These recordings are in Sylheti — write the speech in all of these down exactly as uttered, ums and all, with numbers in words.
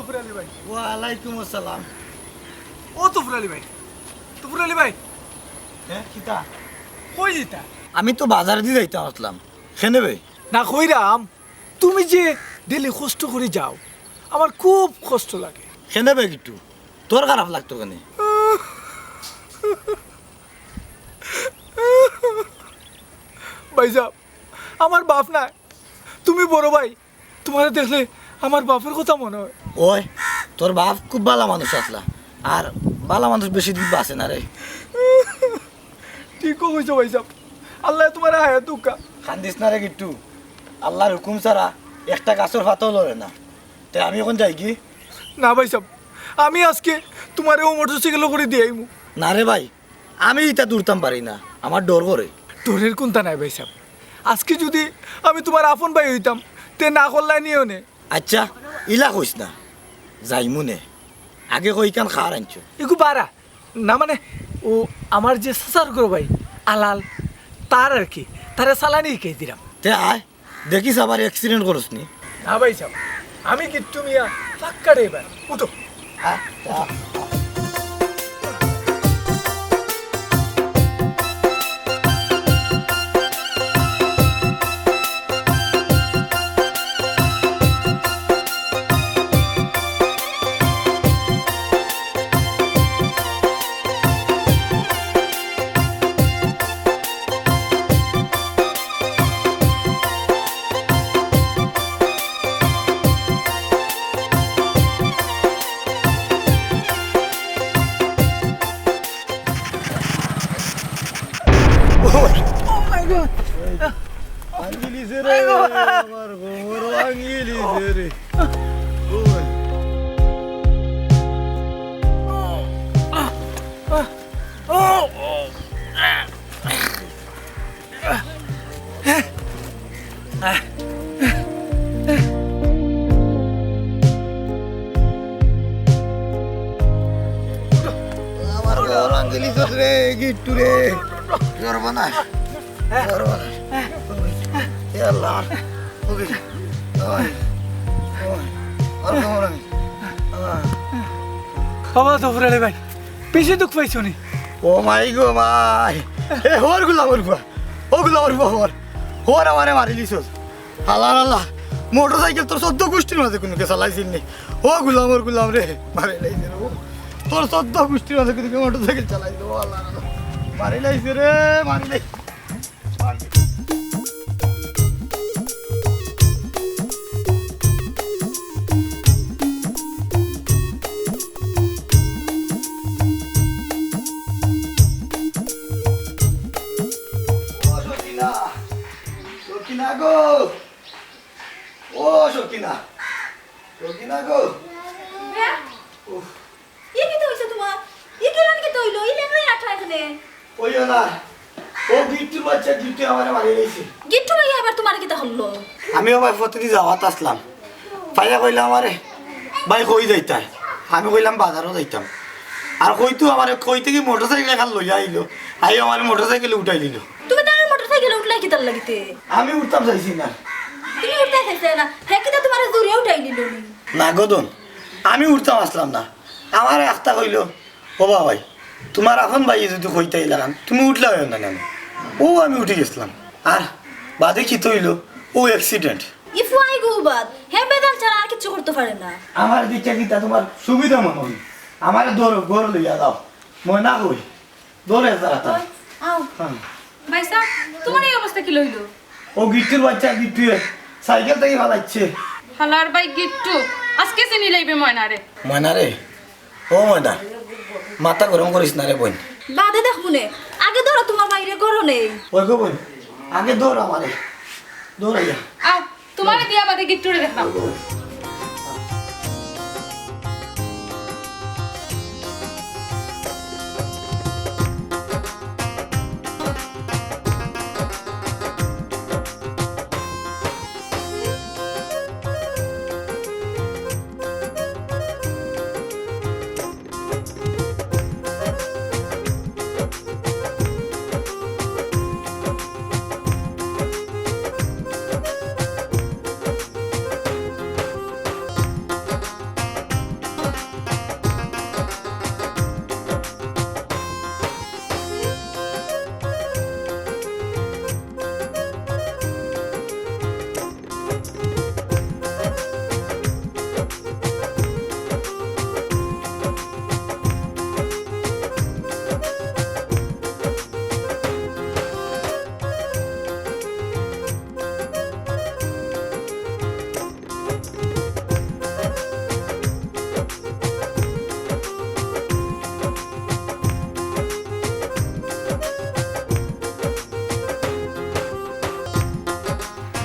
তফুর আলী ভাই। ওয়ালাইকুম আসসালাম। ও তফুর আলী ভাই, তফুর আলী ভাই। হ্যাঁ, কিতা? কই যিতা? আমি তো বাজারদি যাইতাম আছলাম। কেনে বে? না কইরাম, তুমি যে ডেইলি কষ্ট করি যাও, আমার খুব কষ্ট লাগে। কেনে বে গিট্টু, তোর খারাপ লাগতো কেনে? ভাইসাব, আমার বাপ নাই, তুমি বড় ভাই, তুমারে দেখলে আমার বাপর কথা মনো অয়। ওই, তোর বাপ খুব ভালা মানুষ আছলা, আর ভালা মানুষ বেশি দিন বাঁচে না রে। ঠিকউ কইছো ভাইসাব, আল্লায় তুমারে হায়াত দেউক্কা। কান্দিস না রে গিট্টু, আল্লার হুকুম ছাড়া একটা গাছর পাতাও লড়ে না। তে আমি অখন যাইগি? না ভাইসাব, আমি আজকে তুমারে অউ মোটরসাইকেলো করি দিয়া আইমু। না রে ভাই, আমি ইতা দৌড়তাম পারি না, আমার ডর করে। ডরের কুন্তা নাই ভাইসাব, আজকে যুদি আমি তুমার আপন ভাই অইতাম, তে না করলায় নি অনে। আইচ্ছা, ইলা কইস না, যাইমু নে। আগে কই ইখান কার আনছো? ইগু ভাড়া। না মানে, অউ আমার যে চাচার ঘরর ভাই, আলাল, তার আর কি, তারে চালানি হিকাই দিরাম। তে আয়, দেখিস আবার accident করস নি। না ভাইসাব, আমি গিট্টু মিয়া পাক্কা driver। উঠো। আ, আ। Oh my God! ভাঙ্গিলিছে রে, আমার কোমর ভাঙ্গিলিছে রে। আমার কোমর ভাঙ্গিলিছস রে, গিট্টু রে। সর্বনাশ, সর্বনাশ। এ আল্লাহ, আমার, ওই, ওই, আমার কোমর ভাঙ্গি। আহ। বাবা, তফুর আলী ভাই, বেশি দুখ পাইছো নি? ও মাই গো মাই। এ, হর গুলামর ফুয়া। ও গুলামর ফুয়া, হর। হর আমারে মারিলিছস। হালার আল্লাহ, মোটরসাইকেল তোর চৌদ্দ গুষ্টির মাঝে কুনুকে চালাইছিল নি? ও গুলামর গুলাম রে, মারিলাইছে রে। ও, তোর চৌদ্দ গুষ্টির মাঝে কুনুকে মোটরসাইকেল চালাইছিল? ও আল্লাহ, মারিলাইছে রে, মারিলাইছে। ও সকিনা, সকিনা গো, ও সকিনা, সকিনা গো। হ্যাঁ? উফ। ই কিতা অইছে তুমার? ই কিলান কিতা অইলো? ই লেংড়ায় আটা এখানে। কইও না। ও গিট্টুর বাইচ্চা গিট্টু আমারে মারিলাইছে। গিট্টু ভাই আবার তুমারে কিতা করলো? আমি ও ভাই ফতেদি যাওয়াত আছলাম। পাইয়া কইলা আমারে, "ভাই, কই যাইতায়?" আমি কইলাম, "বাজারো যাইতাম।" আর কইতো আমারে, কই থাকি মোটরসাইকেল এখান লইয়া আইলো। আইয়া আমারে মোটরসাইকেলে উঠাই দিলো। তুমি তার মোটরসাইকেলে উঠলায় কিতার লাগিতে? আমি উঠতাম চাইছি না। তুমি উঠতায় চাইছো না? হে কিতা তুমারে জুরে উঠাই দিলো নি? না গো দোন, আমি উঠতাম আছলাম না। আমারে আখতা কইলো, "ও বাবাই, তুমার আপন ভাইয়ে যুদি কইতা ইলাখান, তুমি উঠলায় অয় না কেনে?" ও আমি উঠি গেছলাম। আর বাদে কিতা অইলো? ও accident। ই ফুয়াই গো বাদ, হে বেজাল ছাড়া আর কিচ্ছু করতো পারে না। আমারে দেখিয়া কিতা তুমার সুবিধা মনো অয়? আমারে ধরো, ঘরো লইয়া যাও। ময়না কই? ধরে তাড়াতাড়ি। আও। হ্যাঁ। ভাইসাব, তুমার ই অবস্থা কিলা অইলো? ও গিট্টুর বাইচ্চা গিট্টুয়ে সাইকেল থাকি ফালাইছে। হালার ভাই গিট্টু, আজকে চিনিলাইবে ময়নারে। ময়নারে? ও ময়না, মাথা গরম করিস না রে বইন। বাদে দেখমুনে, আগে ধরো তুমার ভাইরে, ঘরো নেই। ওই গো বইন, আগে ধর আমারে, ধর আইয়া। আও, তুমারে দিয়া বাদে গিট্টুরে দেখতাম।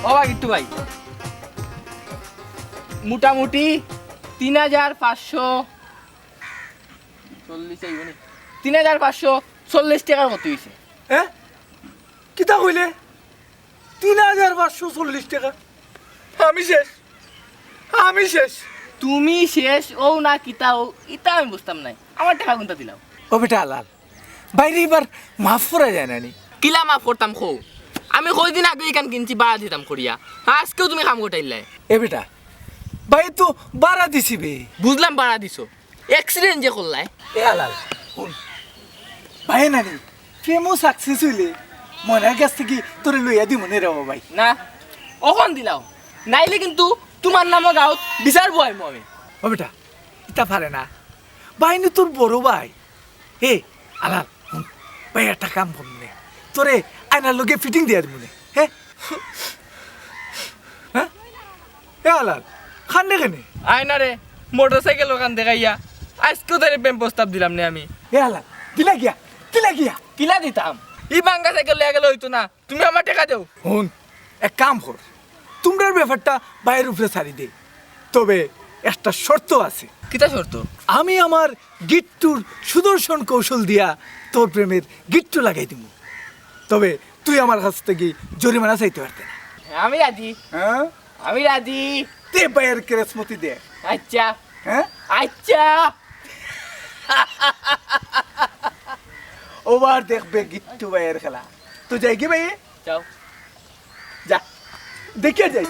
ও বা গিট্টু ভাই, মোটামুটি তিন হাজার পাঁচশো চল্লিশ অইবো নি? তিন হাজার পাঁচশো চল্লিশ টেকার ক্ষতি অইছে। হ্যাঁ? কিতা কইলে? তিন হাজার পাঁচশো চল্লিশ টেকা? আমি শেষ, আমি শেষ। তুমি শেষ অও না কিতা অও, ইতা আমি বুঝতাম নায়। আমার টেকা কুনতা দিলাও। ও বেটা হালাল, ভাইরে ইবার মাফ করা যায় না নি? কিলা মাফ করতাম কও? আমি কয়দিন আগে ইখান কিনছি ভাড়া দিতাম করিয়া, আজকেও তুমি কাম গটাইলায়। এ বেটা, ভাইয়ে তো ভাড়া দিছি বে। বুঝলাম ভাড়া দিছো, accident যে করলায়। এ হালাল, হুন, ভাইয়ে নানি, প্রেমও success অইলে ময়নার গেছ থাকি তোরে লইয়া দিমু নে রে বা ভাই। না, অখন দিলাও, নাইলে কিন্তু তুমার নামে গাঁওত বিচার বওয়াইমু আমি। ও বেটা, ইতা পারে না, ভাই নু তোর বড় ভাই। এ হালাল, হুন, ভাই একটা কাম করমু নে, তোরে আয়নার লগে fitting দিয়া দিমু নে। হ্যাঁ? হ্যাঁ? এ হালাল, কান্দে কেনে? আয়নারে মোটরসাইকেল অখান দেখাইয়া আজকেও তারে প্রেম প্রস্তাব দিলাম নে আমি। এ হালাল, দিলা গিয়া, দিলা গিয়া। কিলা দিতাম? ই ভাঙ্গা সাইকেল লইয়া গেলে অইতো না, তুমি আমার টেকা দেও। হুন, এক কাম কর, তুমরার ব্যাপারটা ভাইর উপরে ছাড়ি দে, তবে একটা শর্ত আছে। কিতা শর্ত? আমি আমার গিট্টুর সুদর্শন কৌশল দিয়া তোর প্রেমের গিট্টু লাগাই দিমু, তবে তুই আমার কাছ থাকি জরিমানা চাইতে পারতে না। আমি রাজি। হ্যাঁ? আমি রাজি। তে ভাইর কেরাসমতি দে। আচ্ছা। হ্যাঁ? আচ্ছা। ওবার দেখবে গিট্টু ভাইর খেলা। তো যাই কি ভাই? যাও। যা, দেখিয়া যাই।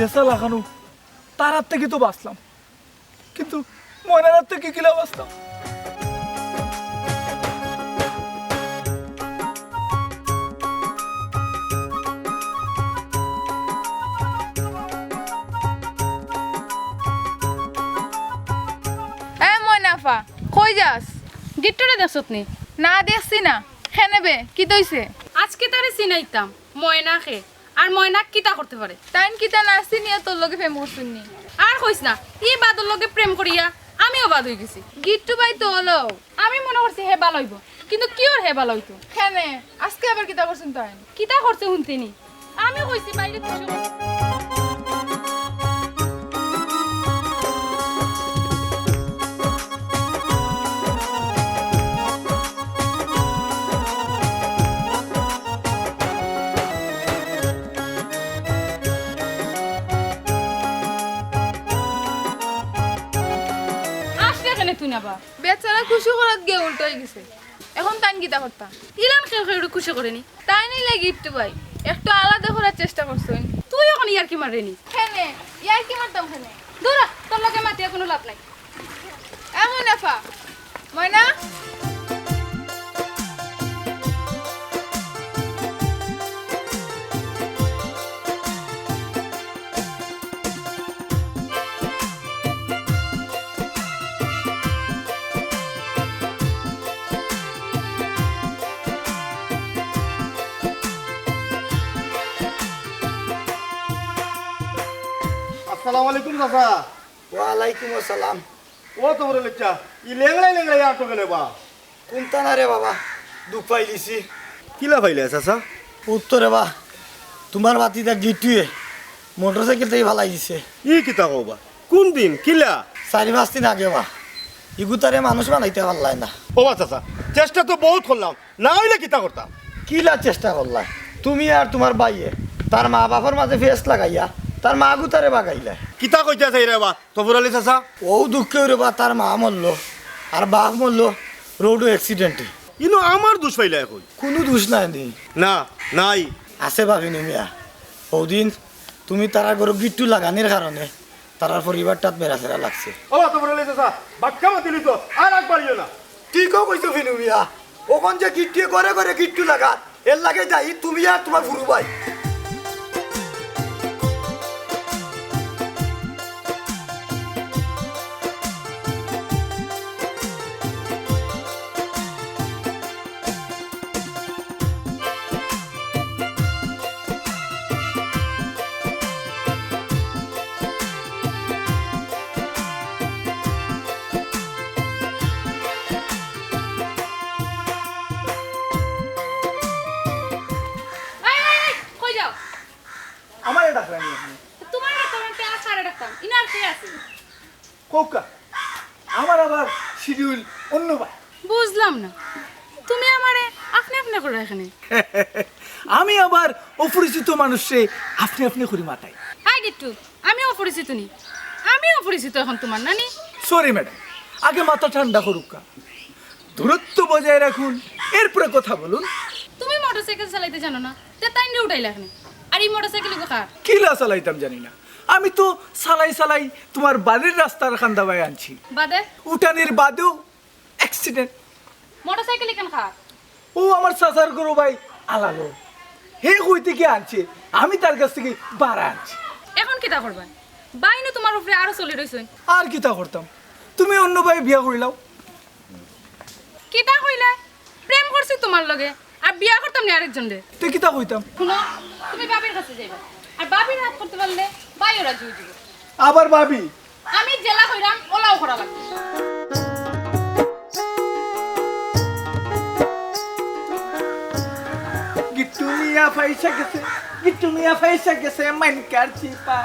রেসা লাগানো, তার হাত থাকি তো বাঁচলাম, কিন্তু ময়নার হাত থাকি কিলা বাঁচতাম? এ ময়না আফা, কই যাস? গিট্টুরে দেখছত নি? না, দেখছি না। কেনে বে, কিতা অইছে? আজকে তারে চিনাইতাম, ময়না কে। আর ময়না কিতা করতে পারে? তাইন কিতা না চিনিয়া তোর লগে প্রেম করছইন নি? আর কইস না, ই বাদর লগে প্রেম করিয়া আমিও বাদ অইগেছি। গিট্টু ভাই তো অলাউ। আমি মনো করছি হে ভালা অইবো, কিন্তু কিওর হে ভালা অইতো? কেনে, আজকে আবার কিতা করছইন তাইন? কিতা করছে হুনতে নি? আমি কইছি বাইরে খুশি করতে। আসলে কেনে তুই না বা? বেচারা খুশি করাত গিয়া উল্টা অইগেছে। এখন তাইন কিতা করতা? ইলান কেউ কেউরে খুশি করে নি। তাইন অইলা গিট্টু ভাই, একটু আলাদা করার চেষ্টা করছইন। তুই অখন ইয়ার্কি মাররে নি? কেনে, ইয়ার্কি মারতাম কেনে? দূর হ, তোর লগে মাতিয়া কুনু লাভ নাই। এ ময়না আফা, ময়না। আসসালামু আলাইকুম চাচা। ওয়ালাইকুম আসসালাম। ও তো বড় লইচ্ছা, ই লেংড়াই লেংড়াই আটো গেলে বা। কুন্তা না রে বাবা, দুখ পাইলিছি। কিলা পাইলে চাচা? উত্তরে বা, তুমার ভাতিজা গিট্টুয়ে মোটরসাইকেল থাকি ফালাই দিছে। ই কিতা কও বা? কুন দিন? কিলা? চাইর পাঁচ দিন আগে বা। ইগুতারে মানুষ বানাইতা পারলায় না। ও বা চাচা, চেষ্টা তো বউত করলাম, না অইলে কিতা করতাম? কিলা চেষ্টা করলায়? তুমি আর তুমার ভাইয়ে তার মা-বাফর মাজে ফেস লাগাইয়া তার মাগুতারে বাগাইলায়। কিতা কইতা চাইরায় বা তফর আলী চাচা? অউ দুঃখে রে বা, তার মা মরলো, আর বাফ মরলো রোডো অ্যাক্সিডেন্টে। ইনো আমার দুষ পাইলায় কই? কুনু দুষ নাই নি। না, নাই। আছে বা ফিনু মিয়া, হউদিন তুমি তারার ঘরো গিট্টু লাগানির কারণে তারার পরিবারটাত বেড়াছেড়া লাগছে। ও, তো বড় লইছে স্যার, বাক্কা মাতি লইছো, আর আগ বাড়িও না। ঠিকউ কইছো ফিনু মিয়া, অখন যে গিট্টুয়ে ঘরে ঘরে গিট্টু লাগার, এর লাগি দায়ী তুমি আর তুমার ফুরু ভাই। এই, এই, এই, কই যাও? আমারে ডাকরানি আপনি? তোমারে ডাকতাম, আমি আর কারে ডাকতাম? ইনো আর কে আছে? কউক্কা, আমার আবার শিডিউল অন্য বা। বুঝলাম না, তুমি আমারে আপনি আপনি করি ডাকরানি। আমি আবার অপরিচিত মানুষরে আপনি আপনি করি মাতাই। হাই গিট্টু, আমি অপরিচিত নি? আমি অপরিচিত অখন তুমার, না নি? সরি ম্যাডাম, আগে মাথা ঠান্ডা করুক্কা, দূরত্ব বজায় রাখুন, এরপরে কথা বলুন। তুমি মোটরসাইকেল চালাইতা জানো না, তে তাইনরে উঠাইলা কেনে? আর ই মোটরসাইকেল ইগু কার? কিলা চালাইতাম জানি না, আমি তো চালাই চালাই তুমার বাড়ির রাস্তার কান্দাবায় আনছি। বাদে? উঠানির বাদেও অ্যাক্সিডেন্ট। মোটরসাইকেল ইখান কার? ও আমার চাচার ঘরো ভাই আলালো, হে কইতে গিয়া আনছে, আমি তার কাছ থাকি ভাড়া আনছি। অখন কিতা করবায়? ভাই নু তুমার উপরে আরো চলি রইছইন। আর কিতা করতাম, তুমি অন্য ভাই বিয়া করিলাও। কিতা কইলায়? প্রেম করছি তুমার লগে, আর বিয়া করতাম নি আরেকজনরে। তে কিতা কইতাম? হুনো, তুমি ভাবির কাছে যাইবা, আর ভাবির হাত করতে পারলে ভাইও রাজি অই যিবো। আবার ভাবি? আমি যেলা কইরাম, অলাউ করা লাগবো। গিট্টু মিয়া ফাইসা গেছে, গিট্টু মিয়া ফাইসা গেছে, মাইনকার চিপা।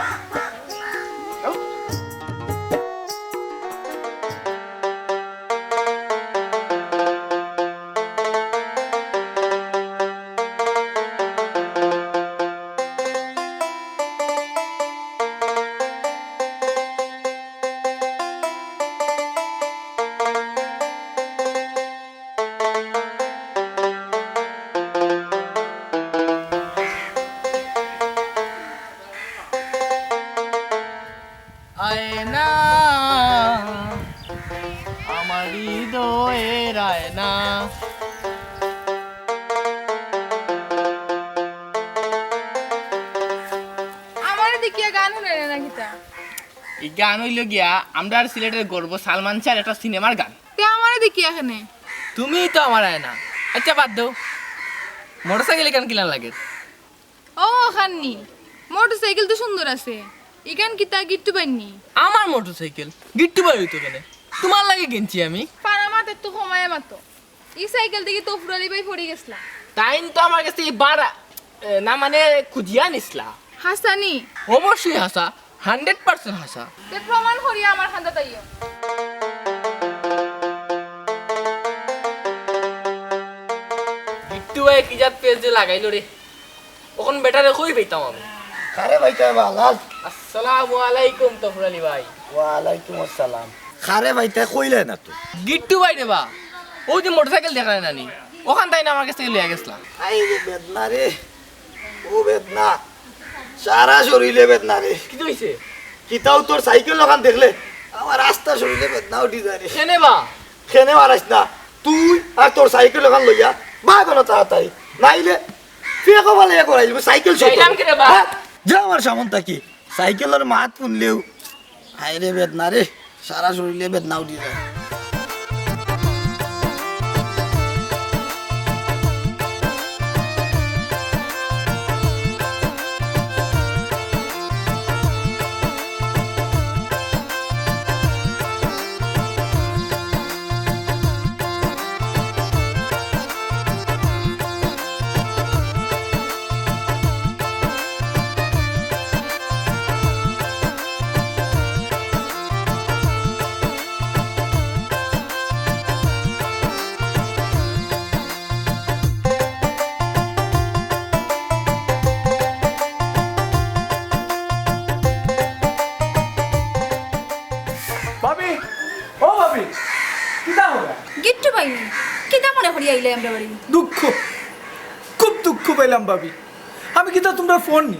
আয়না, আমার হৃদয়ের আয়না। আমারে দেখিয়া গান হুনইন না কিতা? ই গান অইলো গিয়া আমরার সিলেটের গর্ব সালমান শাহর একটা সিনেমার গান। তে আমারে দেখিয়া কেনে? তুমিই তো আমার আয়না। আচ্ছা, বাদ দেও, মোটরসাইকেল ইখান কিলান লাগে? ও, অখান নি। মোটরসাইকেল তো সুন্দর আছে। ইখান কিতা গিট্টু ভাইর নি? আমার মোটরসাইকেল? গিট্টু ভাইর অইতো কেনে? তুমার লাগি কিনছি আমি। পারা মাত একটু কমাইয়া মাতো। ই সাইকেল থাকি তো ফুরালি ভাই পড়ি গেছলা। তাইন তো আমার গেছ থাকি ভাড়া, এ, না মানে খুজিয়া নিছলা। হাছা নি? অবশ্যই হাছা, হান্ড্রেড পার্সেন্ট হাছা। তে প্রমাণ করিয়া আমার কান্দাত আইও। গিট্টু ভাই কি জাত পেজ যে লাগাইলো রে। অখন বেটারে কই পাইতাম আমি? কারে পাইতাম বা, লাল? আসসালামু আলাইকুম তফর আলী ভাই। ওয়ালাইকুম আসসালাম। কারে পাইতাম কইলে না তো। গিট্টু ভাই রে বা, অউ যে মোটরসাইকেল দেখরায় না নি, অখান তাইন আমার গেছ থাকি লইয়া গেছলা। আই রে বেদনা রে, ও বেদনা, সারা শরীরে বেদনা রে। কিতা অইছে? কিতাও তোর সাইকেল অখান দেখলে আমার আস্তা শরীরে বেদনা উঠি যায় রে। কেনে বা? কেনে মারাইস না, তুই আর তোর সাইকেল অখান লইয়া ভাগ অনো তাড়াতাড়ি, নাইলে ফেকো ফালাইয়া করাইলিমু সাইকেল সহ। যাইলাম কিরে বা? হ্যাঁ? যা আমার সামন থাকি। সাইকেলর মাত হুনলেউ হায় রে বেদনা রে, সারা শরীরে বেদনা উঠি যায়। ভাবি, ও ভাবি, কিতা অইলো? গিট্টু ভাই নি, কিতা মনে করি আইলে আমরার বাড়ি? দুঃখ, খুব দুঃখ পাইলাম ভাবি। আমি কিতা তুমরার ফোন নি?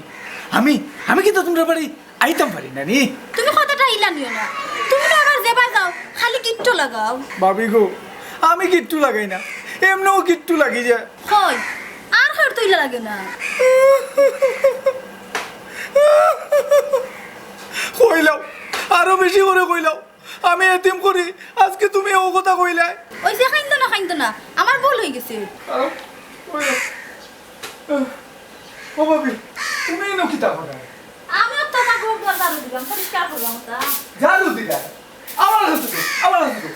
আমি, আমি কিতা তুমরার বাড়ি আইতাম পারি না নি? তুমি কথাটা ইলা নিও না। তুমি তো আবার যেবায় যাও, খালি গিট্টু লাগাও। ভাবি গো, আমি গিট্টু লাগাই না, এমনেও গিট্টু লাগি যায়। কই, আর কার তো ইলা লাগে না। কইলাও, আরো বেশি করি কইলাও। আমি এতিম করি, আজকে তুমি অউ কথা কইলায়। অইছে, কাইন্দো না, কাইন্দো না, আমার ভুল অইগেছে। আহ, ওই, আহ, ও ভাবি, তুমি ইনো কিতা করো? আমি তো আমার ঘর দুয়ার ঝাড়ু দিলাম, পরিষ্কার করলাম ওটা। ঝাড়ু দিলা? আমার কাছে তো, আমার কাছে তো।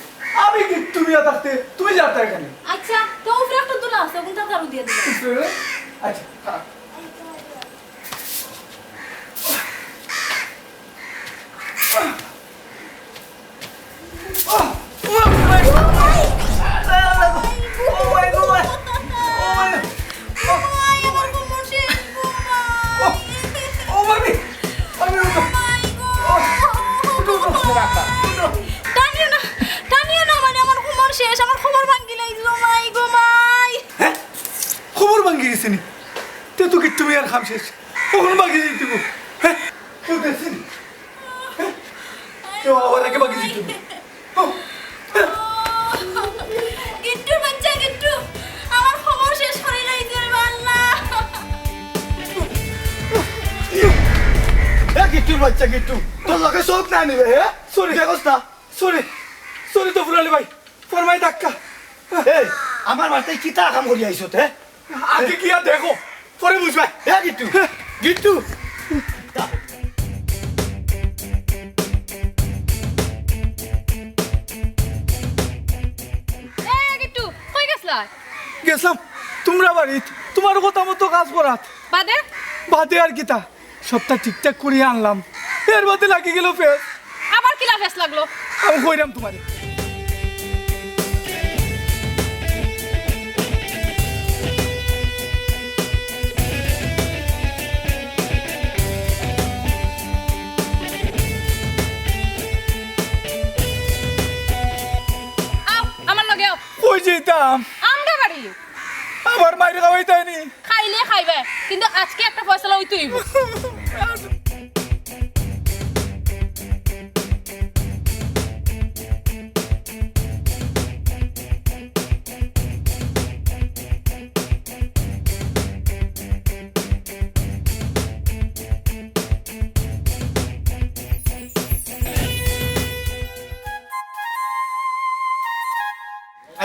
আমি গিট্টু মিয়া থাকতে তুমি যার তার এখানে। আচ্ছা, তো উপরে একটা তুলা আছে, ওখানটা ঝাড়ু দিয়া দিলাম। উপরে? আচ্ছা, হ্যাঁ। টানিও না, টানিও না, মানে আমার কোমর শেষ, আমার কোমর ভাঙ্গি লাইছিল, মাই গো মাই। হ্যাঁ? কোমর ভাঙ্গি গেছে নি? তে তো গিট্টু মিয়ার কাম শেষ। কোমর ভাঙ্গি যাইতে গো। হ্যাঁ? কেউ দেখছে নি? কেউ আবার আগে বাকি জিতল। গিট্টুর বাচ্চা গিট্টু, আমার কোমর শেষ করি লাইছে রে আল্লাহ। এ গিট্টুর বাচ্চা গিট্টু, তোর লগে চোখ না নিবে, হ্যাঁ? সরি। দেখোস না? সরি। সরি তো ফুরালি ভাই, ফরমাই ধাক্কা। এই, আমার বাড়িতে কিতা কাম করি আইছো তে? আগে গিয়া দেখো, পরে বুঝবায়। এ গিট্টু, গিট্টু। এ গিট্টু, কই গেছলা? গেছলাম তুমরার বাড়িত, তুমার কথা মতো কাজ করাত। বাদে? বাদে আর কিতা? সবটা ঠিকঠাক করিয়া আনলাম, এর বাদে লাগি গেল ফেস। আবার কিলা ফেস লাগলো? আমি কইরাম তুমারে। আও, আমার লগে আও। কই যাইতাম? আমরার বাড়ি। আবার মাইর খাওয়াইতায় নি? খাইলে খাইবায়, কিন্তু আজকে একটা ফয়সালা অইতে অইবো।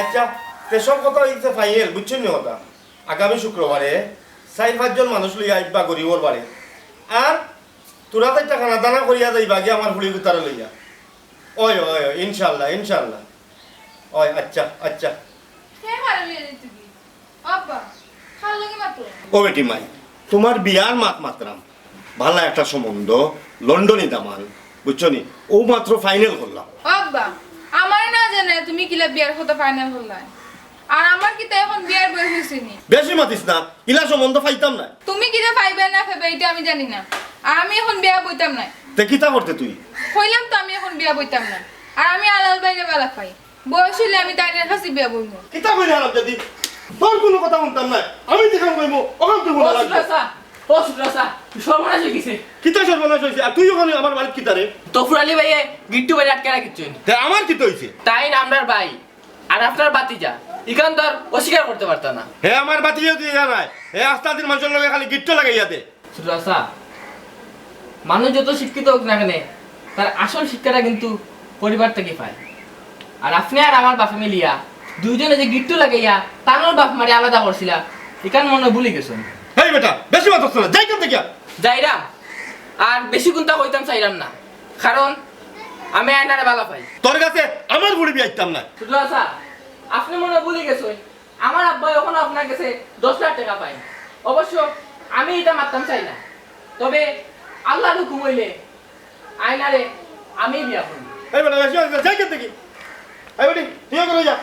আচ্ছা, তে সব কথা অইছে ফাইনাল, বুঝছো নি কথা? আগামী শুক্রবারে চাইর পাঁচজন মানুষ লইয়া আইবা গরিবর বাড়ি। আর তোরা তো একটা খানা দানা করিয়া যাইবা গিয়া আমার ফুড়ি গুতারে লইয়া। ওই, ওই, ওই, ইনশাল্লাহ, ইনশাল্লাহ। ওই, আচ্ছা, আচ্ছা। কে মারে লইয়া যাইতে কি? আব্বা, কার লগে মাতো? ও বেটি মাই, তুমার বিয়ার মাত মাতরাম। ভালা একটা সম্বন্ধ, লন্ডনি দামান, বুঝছো নি? অউ মাত্র ফাইনাল করলাম। আব্বা, আমারে না জানাইয়া তুমি কিলা বিয়ার কথা ফাইনাল করলায়? আর আমার কিতা এখন বিয়ার বয়স অইছে নি? বেশি মাতিস না, ইলা সম্বন্ধ পাইতাম না। তুমি কিতা পাইবায় না পাইবায় ইটা আমি জানি না। আর আমি এখন বিয়া বইতাম না। তে কিতা করতে তুই? কইলাম তো আমি এখন বিয়া বইতাম না। আর আমি আলাল ভাইরে ভালা পাই। বয়স অইলে আমি তাইনর কাছে বিয়া বইমু। কিতা কইলে হারামজাদি? তোর কুনু কথা হুনতাম নায়। আমি যেখান কইমু, অখান তুই হুনা লাগবো। ও সুদ্রাসা, সর্বনাশ অইগেছে। কিতা সর্বনাশ অইছে? আর তুই অখান আমার বাড়িত কিতা রে? তো ফুরালি ভাইয়ে গিট্টু ভাইরে আটকাই রাখছইন। তে আমার কিতা অইছে? তাইন আমরার ভাই, আর আপনার ভাতিজা। ইখান তো আর অস্বীকার করতে পারতা না। হে আমার ভাতিজা তুই জানায়। হে আস্তা দিন মানষর লগে খালি গিট্টু লাগাইয়া দে। সুদ্রাসা, মানুষ যত শিক্ষিত অউক না কেনে, তার আসল শিক্ষাটা কিন্তু পরিবার থাকি পায়। আর আপনে আর আমার বাপে মিলিয়া দুইজনে যে গিট্টু লাগাইয়া তানর বাপ মারে আলাদা করছিলা, ইখান মনো অয় ভুলি গেছইন। হেই বেটা, বেশি মাতস না, যাইখান থাকি। যাইরাম, আর বেশি কুন্তা কইতাম চাইরাম না, কারণ আমি আয়নারে ভালা পাই। তোর কাছে আমার ফুড়ি বিয়া দিতাম না। সুদ্রাসা, আপনে মনো অয় ভুলি গেছইন, আমার আব্বায় অখনো আপনার কাছে দশ লাখ টেকা পাইন। অবশ্য আমি ইটা মাততাম চাই না, তবে আল্লার হুকুম অইলে আয়নারে আমি বিয়া করমু। এই বেটা, বেশি মাতস না, যাইখান থাকি। এই বেটি, তুইও ঘরো যা,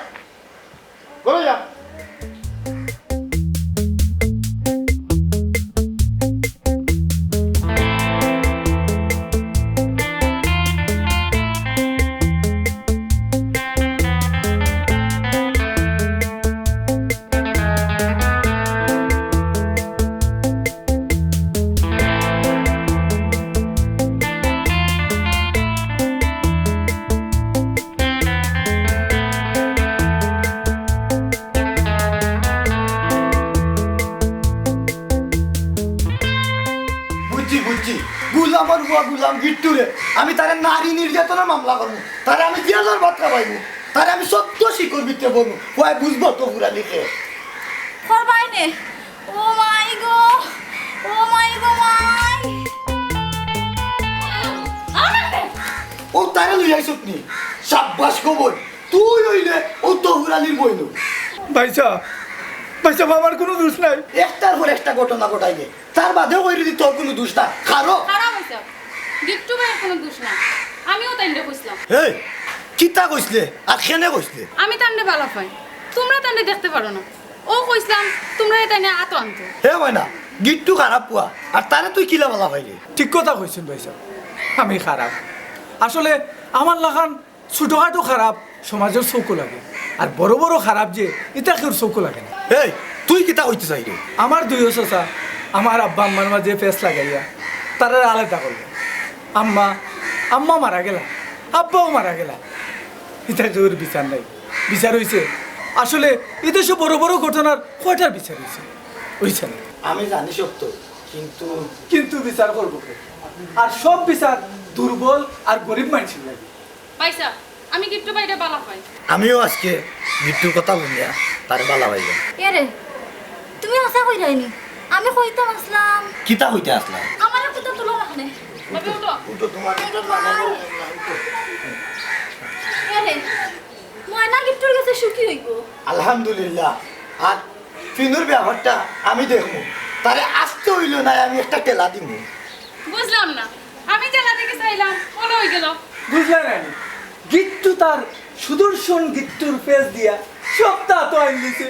ঘরো যা। জি, গুলামর পুয়া গুলাম গিট্টুরে আমি তারে নারী নির্যাতনর মামলা করমু, তারে আমি জেলর ভাত খাবাইমু, তারে আমি সত্য শিকর ভিতরে বলমু, পুয়ায় বুঝবো তো পুরা লিখে। খরবাই নে। ও মাই গো, ও মাই গো মাই। ও তারে লই আইছত নি? সাব্বাস কবর, তুই অইলে ও তহুর আলীর বইন। ভাইসাব, ভাইসাব, আমার কুনু দুষ নাই। একটার পর একটা ঘটনা ঘটাইলে তার বাদেও কইরে দি তোর কুনু দুষ না। খারো। খারাপ অইছে। গিট্টু ভাইর কুনু দুষ নাই। আমিও তাইনরে কইছলাম। এই, কিতা কইছলে? আর কেনে কইছলে? আমি তানরে বালা পাই। তুমরা তানরে দেখতে পারো না। ও কইছলাম, তুমরারে তাইনে আতো আনতো। হে ময়না, গিট্টু খারাপ পুয়া। আর তারে তুই কিলা বালা পাইলে? ঠিক কথা কইছইন ভাইসাব। আমি খারাপ। আসলে আমার লাখান ছোটখাটো খারাপ সমাজর চউখো লাগে, আর বড় বড় খারাপ যে, ইতা কেউর চউখো লাগে না। এই, তুই কিতা কইতে চাইরে? আমার দুইও চাচা আমার আব্বা আম্মার মাঝে ফেস লাগাইয়া তারারে আলাদা করলো। আম্মা, আম্মা মারা গেলা, আব্বাও মারা গেলা। ইতা কেউর বিচার নাই। বিচার অইছে, আসলে ইদেশো বড় বড় ঘটনার কয়টার বিচার অইছে? অইছে না। আমি জানি সত্য, কিন্তু কিন্তু বিচার করবো কে? আর সব বিচার দুর্বল আর গরিব মানষর লাগে। ভাইসাব, আমি গিট্টু ভাইরে বালা পাই। আমিও আজকে গিট্টুর কথা হুনিয়া তারে বালা পাইলাম। এরে, তুমি হাছা কইরায়নি? আমি কইতাম আছলাম। কিতা কইতে আছলা? আমার একটা তুলো রাখনে। ভাবি, উঠো। উঠো, তোমার এরে মাই। এরে, ময়না গিট্টুর গেছে সুখী অইবো। আলহামদুলিল্লাহ। আর ফিনুর ব্যাপারটা আমি দেখমু। তারে আস্তে অইলো না, আমি একটা ঠেলা দিমু। বুঝলাম না, আমি ঠেলা দিকে চাইলাম, অলা অইগেলো। বুঝলা না নি? গিট্টু তার সুদর্শন গিট্টুর ফেস দিয়া সবতা তো আইন দিছে।